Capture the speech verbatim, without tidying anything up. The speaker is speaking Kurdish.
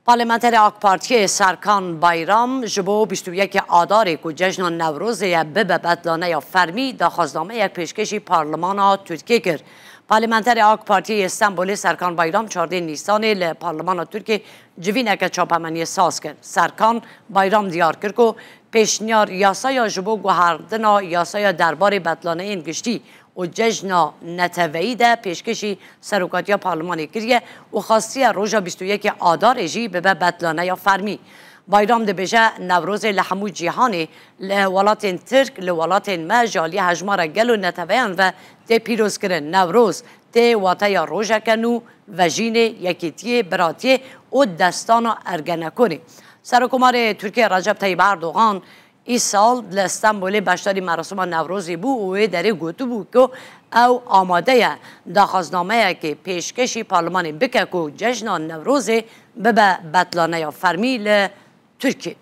Parlamenterê AK Partiyê Serkan Bayram ji bo bîst û yekê Adarê ku cejna Newrozê ye bibe betlaneya fermî, daxwaznameyek pêşkêşî Parlemana Tirkiyê kir. Parlamenterê AK Partiyê yê Stenbolê Serkan Bayram çardê Nîsanê li Parlemana Tirkiyê civîneke çapemeniyê saz kir. Serkan Bayram diyar kir ku pêşniyar yasaya ji bo guherdina yasaya derbarê betlaneyên giştî û cejna neteweyî de pêşkêşî serokatiya parlemanê kiriye û xastiye roja bîst û yekê Adarê jî bibe betlaneya fermî. Bayram dibêje, Newrozê li hemû cîhanê, li welatên Tirk, li welatên me ji aliyê hejmara gel û neteweyan ve tê pîrozkirin. Newroz tê wateya rojeke nû, vejînê, yekîtiyê, biratiyê û destana Ergenekonê. Serokkomarê Tirkiyê Recep Tayyip Erdogan îsal li Stenbolê beşdarî merasima Newrozê bû û wê derê gotibû ku ew amade ye daxwaznameyekê pêşkêşî parlemanê bike ku cejna Newrozê bibe betlaneya fermî li Tirkiyê.